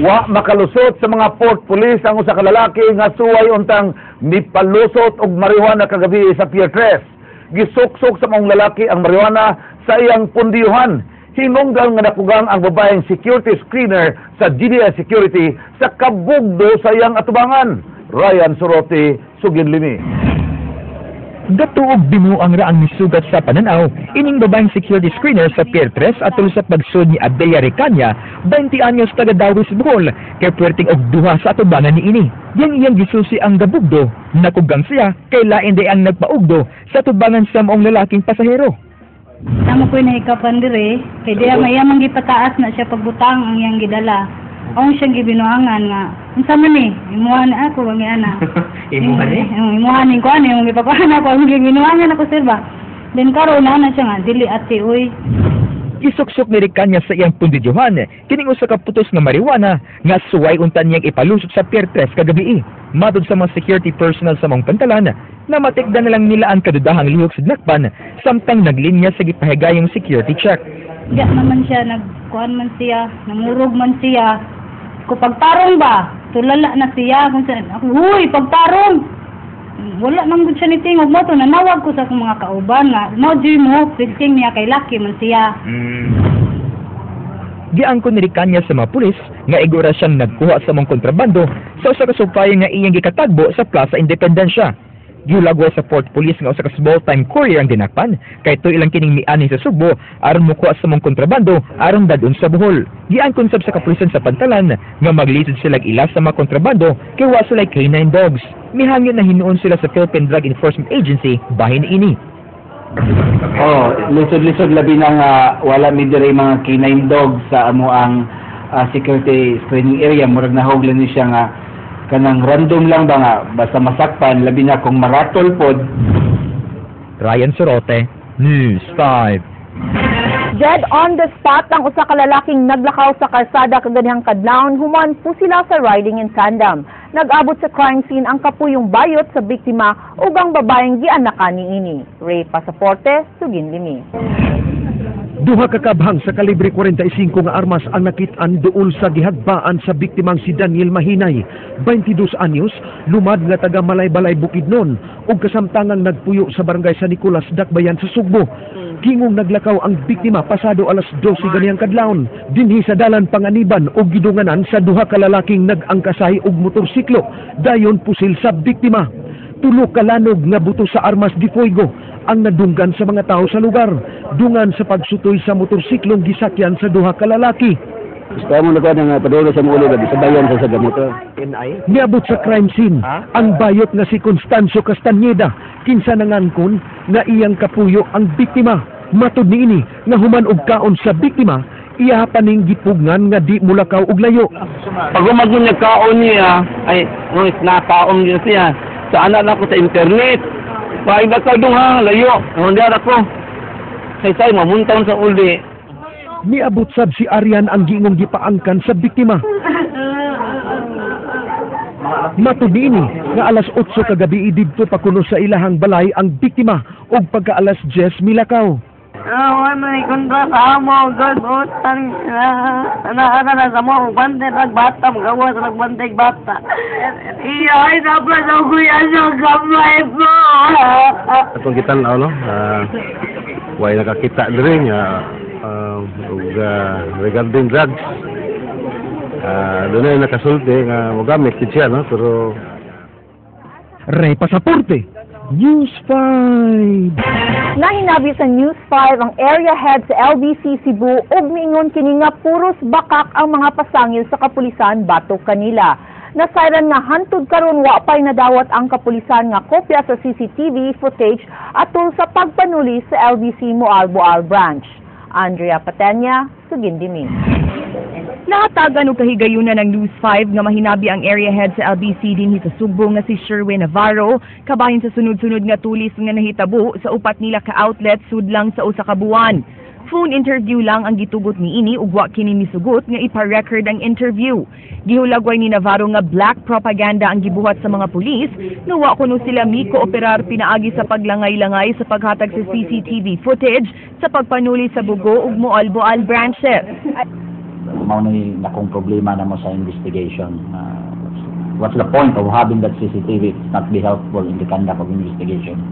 Wa makalusot sa mga port police ang usa ka lalaki nga suway untang mipalusot og marijuana kagabi sa Pier 3. Gisuksok sa maong lalaki ang marijuana sa iyang pundiyuhan. Hinungdan nga nakugang ang babaeng security screener sa GDS Security sa kabugdo sa iyang atubangan. Ryan Sorote, Sugin Limi. Gatuog binuang ra ang misugat sa pananaw ining babaeng security screener sa Pier 3 atol sa pagsud ni Adelia Recanya, 20 anyos, taga Dawis, Bohol, kay puwerteng og duha sa atubangan niini. Yang iyang gisusi ang gabugdo, nakugang siya kay lain di ang nagpaugdo sa atubangan sa maong lalaking pasahero. Tama ko nahikapan dire, kay diya maya man gipataas na siya pagbutang ang iyang gidala. Ang siyang gibinuangan nga, unsa man ni? Imuha na ako ang ana. Imuha ni? Imuha ni ko ani, imong gipakuan ako ang gibinuangan ako, sir ba. Then karon na siya nga dili, ate, uy. Isuksok ni Recanya sa iyang pundidyohan kining usa ka putos nga marijuana nga suway unta niyang ipalusot sa Pier 3 kagabi. Matod sa mga security personnel sa maong pantalan, namatikda na lang nila ang kadudahang lihok sa dinakpan samtang naglinya sa gipahigayong security check. Diya naman siya nagkuan man siya, namurog man siya. Ko pagtarong ba, tulala na siya kung sa ako, uy, pagtarong. Wala man gud siya ni tingog mo to, nanawag ko sa akong mga kauban nga mo di mo fixing niya kay laki man siya. Giangkon ni Recanya sa mga pulis nga igora siyang nagkuha sa maong kontrabando sa usa ka supplier nga iyang gikatagbo sa Plaza Independencia. Gihulagway sa Port Police nga usa ka small-time courier ang dinakpan kay tuig lang kining miani sa Sugbo aron mokuha sa maong kontrabando aron dadon sa Bohol. Giangkon sab sa kapulisan sa pantalan nga maglisod sila ila sa mga kontrabando kay wa sila K9 dogs. Mihangyo na hinuon sila sa Philippine Drug Enforcement Agency bahin ini. Oh, lisod-lisod labi na nga wala mi diri mga canine dog sa amo ang security screening area. Murag nahog lang ni siya nga kanang random lang ba nga basta masakpan, labi na kung maratol pod. Ryan Sorote, News 5. Dead on the spot ang usa ka lalaking naglakaw sa karsada kaganihang kadlawon human sila sa riding in tandem. Nag-abot sa crime scene ang kapuyong bayot sa biktima ug ang babaeng gianakan niini. Ray Pasaporte, Sugin Limi. Duha ka kabhang sa kalibre 45 nga armas ang nakit-an duol sa gihagbaan sa biktimang si Daniel Mahinay, 22 anyos, lumad nga taga Malaybalay, Bukidnon, ug kasamtangang nagpuyo sa Barangay San Nicolas, Dakbayan sa Sugbo. Gingong naglakaw ang biktima pasado alas 12 ganihang kadlawon dinhi sa dalan Panganiban ug gidunganan sa duha ka lalaking nag-angkasay og motorsiklo, dayon pusil sa biktima. Tulo ka lanog nga buto sa armas de fuego ang nadunggan sa mga tao sa lugar dungan sa pagsutoy sa motorsiklong gisakyan sa duha ka lalaki. Gusto mo na nga padulo sa mga ulo sa bayan sa gamot. Niabot sa crime scene ang bayot nga si Constancio Castañeda, kinsa nangangkon nga iyang kapuyo ang biktima. Matod niini nga human og kaon sa biktima, iya pa ning gipugngan nga di mulakaw og layo. Pag umagod niya kaon niya, ay, no, nakaon niya siya. Sa anak na ako sa internet. Paigda ka dong ha, layo. Hindi ako. Say-say, mamuntaon sa uli. Niabot sab si Arian, ang giingong gipaangkan sa biktima. Matod niini nga alas 8 kagabi didto pa kuno sa ilahang balay ang biktima ug pagka alas 10 milakaw. Oh, may kontra sa amo, God, utang na na na sa mo, bantay bata, magawa sa nagbantay bata. Iya, ay dapat ako yan sa gamay mo. Atong gitan-aw, no, way nakakita diri nga ug regarding drugs, dunay nakasulti nga mogamit gid siya, no, pero Ray Pasaporte, News 5. Nahinabi sa News 5 ang area head sa LBC Cebu ug miingon kini nga puros bakak ang mga pasangil sa kapulisan batok kanila. Nasayran nga hantud karon wa pay nadawat ang kapulisan nga kopya sa CCTV footage atol sa pagpanuli sa LBC Moalboal branch. Andrea Patenya, Sugindimi. Nahatagan og kahigayunan ng News 5 nga mahinabi ang area head sa LBC dinhi sa Sugbo nga si Sherwin Navarro kabahin sa sunod-sunod nga tulis nga nahitabo sa upat nila ka outlet sudlang sa usa ka buwan. Phone interview lang ang gitugot niini ug wa kini misugot nga ipa-record ang interview. Gihulagway ni Navarro nga black propaganda ang gibuhat sa mga pulis nga wa kuno sila mi-kooperar pinaagi sa paglangay-langay sa paghatag sa CCTV footage sa pagpanuli sa Bugo ug Moalboal branches. Mao ni nakong problema namo sa investigation. What's the point of having that CCTV if it's not be helpful in the conduct of investigation?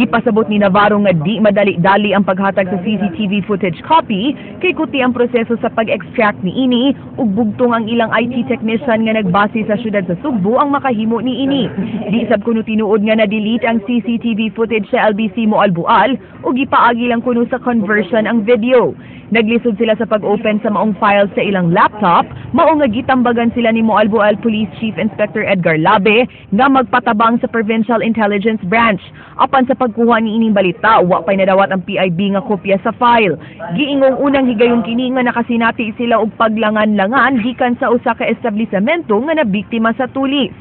Gipasabot ni Navarro nga di madali-dali ang paghatag sa CCTV footage copy kay kuti ang proseso sa pag-extract niini ug bugtong ang ilang IT technician nga nagbase sa syudad sa Sugbo ang makahimo niini. Di sab kuno tinuod nga na-delete ang CCTV footage sa LBC Moalboal ug gipaagi lang kuno sa conversion ang video. Naglisod sila sa pag-open sa maong file sa ilang laptop, mao nga gitambagan sila ni Moalboal Police Chief Inspector Edgar Labe nga magpatabang sa Provincial Intelligence Branch. Apan sa pagkuha ni ining balita, wa pay nadawat ang PIB nga kopya sa file. Giingong unang higayon kini nga nakasinati sila og paglangan-langan gikan sa usa ka establisemento nga nabiktima sa tulis.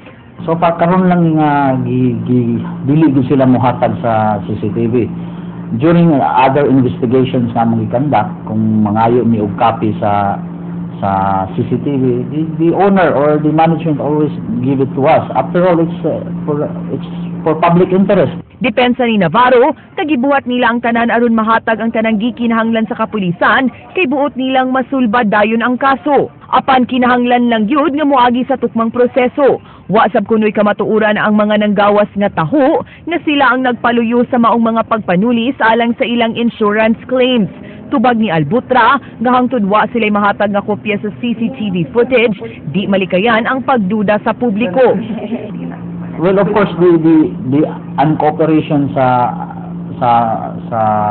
So far karon lang nga gi, gi dili gyud sila mohatag sa CCTV. During other investigations nga among gi-conduct, kung mangayo mi og copy sa CCTV, the owner or the management always give it to us. After all, it's for public interest. Depensa ni Navarro, kagibuhat nila ang tanan aron mahatag ang tanang gikinahanglan sa kapulisan kay buot nilang masulbad dayon ang kaso. Apan kinahanglan lang gyud nga moagi sa tukmang proseso. Wa sab kunoy kamatuoran ang mga nanggawas nga taho nga sila ang nagpaluyo sa maong mga pagpanulis alang sa ilang insurance claims. Tubag ni Albutra, nga hangtod wa sila'y mahatag nga kopya sa CCTV footage, di malikayan ang pagduda sa publiko. Well, of course, the uncooperation sa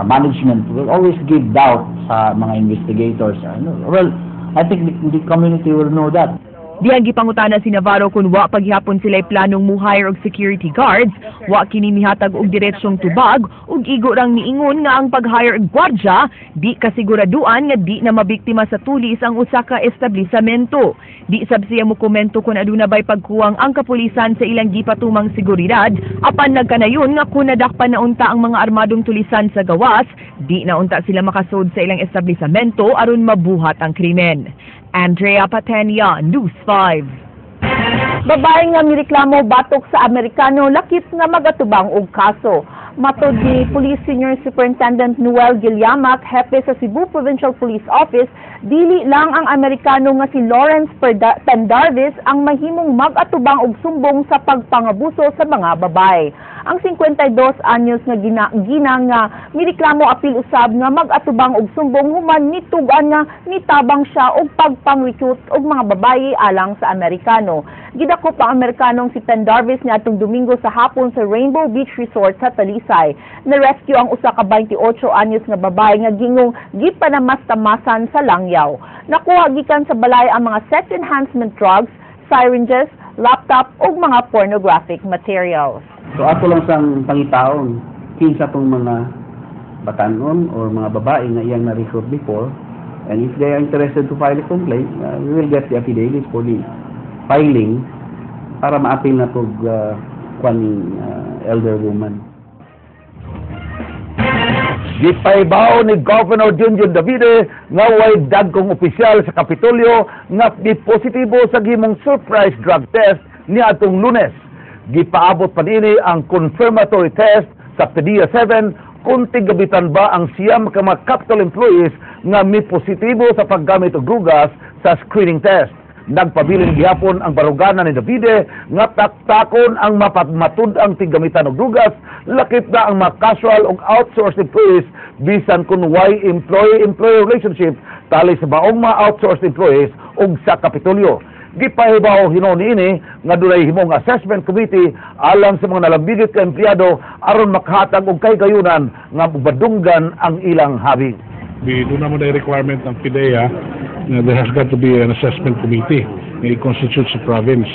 management will always give doubt sa mga investigators. Ano, well, I think the community will know that. Dihang gipangutana si Navarro kung wa paghihapon sila'y planong mo-hire og security guards, wa kini mihatag og diretsyong tubag ug igo rang niingon nga ang pag-hire og gwardya di kasiguraduan nga di na mabiktima sa tulis ang usa ka establisamento. Di sab siya mo komento kung aduna bay pagkuwang ang kapulisan sa ilang gipatumang seguridad, apan nagkanayon nga kung nadakpan na unta ang mga armadong tulisan sa gawas, di na unta sila makasud sa ilang establisamento aron mabuhat ang krimen. Andrea Patenia, News 5. Babae nga mireklamo batok sa Amerikano lakip nga magatubang og kaso. Matod ni Police Senior Superintendent Noel Gillamac, hepe sa Cebu Provincial Police Office, dili lang ang Amerikano nga si Lawrence Pendarvis ang mahimong mag-atubang og sumbong sa pagpangabuso sa mga babae. Ang 52 anyos nga gina nga mireklamo apil usab nga mag-atubang og sumbong human nitug-an nga nitabang siya og pagpang-recruit og mga babae alang sa Amerikano. Gidakop ang Amerikanong si Pendarvis niadtong Domingo sa hapon sa Rainbow Beach Resort sa Talisay. Na-rescue ang usa ka 28 anyos nga babae nga gingong gipanamastamasan sa langyaw. Nakuha gikan sa balay ang mga sex enhancement drugs, syringes, laptop ug mga pornographic materials. So ato lang sang pangitaon kinsa tong mga batanon or mga babae nga iyang na-recruit before, and if they are interested to file a complaint, we will get the affidavits for the filing para ma-appeal na tog kwan elder woman. Gipahibaw ni Governor Junjun Davide nga way dagkong opisyal sa Kapitolyo nga positibo sa gihimong surprise drug test niadtong Lunes. Gipaabot pa niini ang confirmatory test sa PDEA 7 kung tigabitan ba ang 9 ka mga Capitol employees nga mi positibo sa paggamit og drugas sa screening test. Nagpabilin gihapon ang baruganan ni Davide nga taktakon ang mapamatud-ang tiggamitan og drugas, lakip na ang mga casual ug outsourced employees, bisan kun way employee-employer relationship tali sa baong mga outsourced employees ug sa Kapitolyo. Gipahibaw hinuon niini nga dunay himong assessment committee alang sa mga nalambigit ka empleyado aron makahatag og kahigayunan nga madunggan ang ilang habi. Doon naman na requirement ng PDEA na there has got to be an assessment committee na i-constitute sa province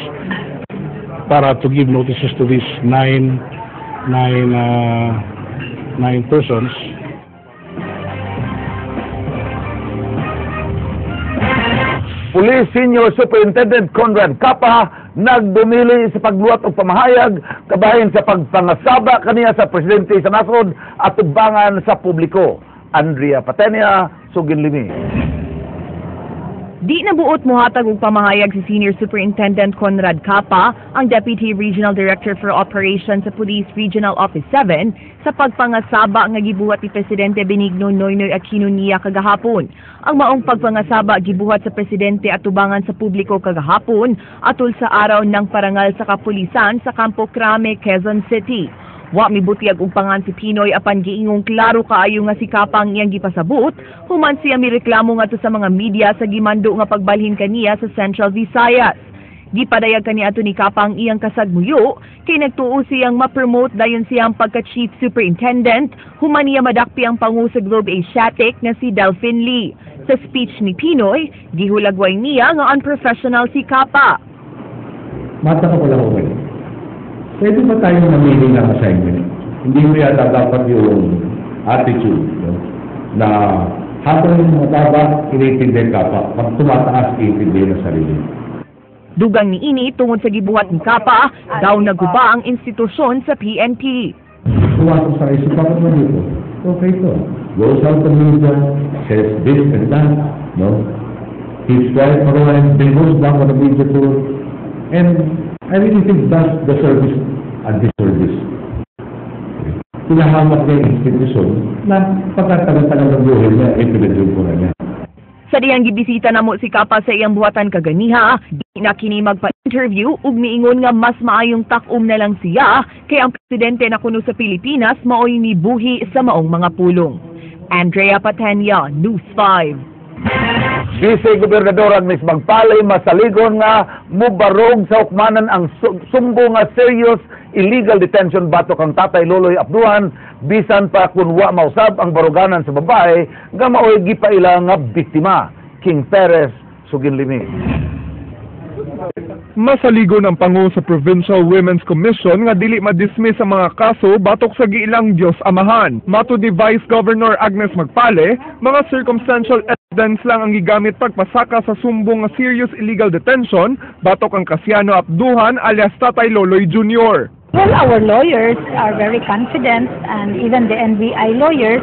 para to give notices to these nine persons. Police Senior Superintendent Conrad Capa nagdumili sa pagluwat og pamahayag kabahin sa pagpangasaba kaniya sa presidente sa nasod at tubangan sa publiko. Andrea Patenia, Sugin Limi. Di nabuot mohatag og pamahayag si Senior Superintendent Conrad Capa, ang Deputy Regional Director for Operations sa Police Regional Office 7, sa pagpangasaba nga gibuhat ni Presidente Benigno Noynoy Aquino niya kagahapon. Ang maong pagpangasaba gibuhat sa presidente atubangan sa publiko kagahapon atol sa Araw ng Parangal sa Kapulisan sa Campo Crame, Quezon City. Wa mibutiyag og pangan si PNoy apan giingong klaro kaayo nga si Capa ang iyang gipasabot human siya mireklamo ngadto sa mga media sa gimando nga pagbalhin kaniya sa Central Visayas. Gipadayag kaniadto ni Capa ang iyang kasagmuyo kay nagtuo siyang ma-promote dayon siyang pagka-chief superintendent human niya madakpi ang pangu sa Globe Asiatic nga si Delphine Lee. Sa speech ni PNoy, gihulagway niya nga unprofessional si Capa. Mata ko lang okay. Pwede ba tayong mamili ng assignment? Hindi mo yata dapat yung attitude, no? Na habang mababa, iniintindi ang kapwa. Pag tumataas, iintindihin ang sarili. Dugang niini, tungod sa gibuhat ni Capa, daw naguba ang institusyon sa PNP. Pumasok sa isip, bakit mo dito? Okay to. Goes out the media, says this and that, no? Keeps quiet for a while, then goes back on the media tour. And I really think does the service a disservice. Pinahamak niya yung institusyon na pagkatagal-tagal ng buhay niya, ay pinaglimpunan niya. Sa dihang gibisita namo si Capa sa iyang buhatan kaganiha, di na kini magpa-interview ug miingon nga mas maayong takom na lang siya kay ang presidente na kuno sa Pilipinas maoy mibuhi sa maong mga pulong. Andrea Patenya, News 5. Vice Gobernador Agnes Magpale masaligon nga mubarog sa hukmanan ang sumbo nga serious illegal detention batok ang Tatay Loloy Apduhan bisan pa kun wa mausab ang baruganan sa babae nga maoy gipaila nga biktima. King Perez, suginlimi. Masaligon ang pangu sa Provincial Women's Commission nga dili ma-dismiss ang mga kaso batok sa giilang Diyos Amahan. Matud ni Vice Governor Agnes Magpale, mga circumstantial evidence lang ang gigamit pagpasaka sa sumbong nga serious illegal detention batok ang Casiano Apduhan alias Tatay Loloy Jr. Well, our lawyers are very confident and even the NBI lawyers.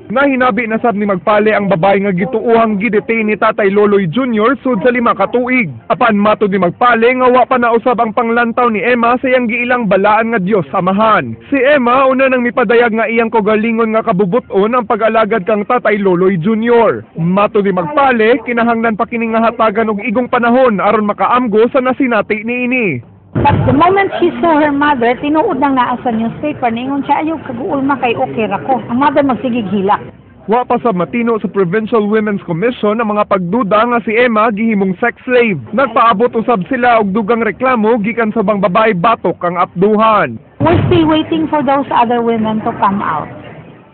Nahinabi na sab ni Magpale ang babae nga gituohang gidetain ni Tatay Loloy Jr. sud sa 5 ka tuig. Apan matud ni Magpale nga wa pa nausab ang panglantaw ni Emma sa iyang giilang balaan nga Dios Amahan. Si Emma una nang mipadayag nga iyang kaugalingon nga kabubuton ang pag-alagad kang Tatay Loloy Jr. Matud ni Magpale, kinahanglan pa kini nga hatagan og igong panahon aron makaamgo sa nasinati niini. But the moment she saw her mother, tinuod nang naa sa newspaper, niingon siya, "Ayaw kaguulma kay okay ra ko." Ang mother magsigig hilak. Wa pa sa matino sa Provincial Women's Commission ang mga pagduda nga si Emma gihimong sex slave. Nagpaabot usab sila og dugang reklamo gikan sa ubang babae batok ang Apduhan. We're still waiting for those other women to come out.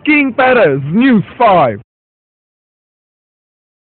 King Perez, News 5.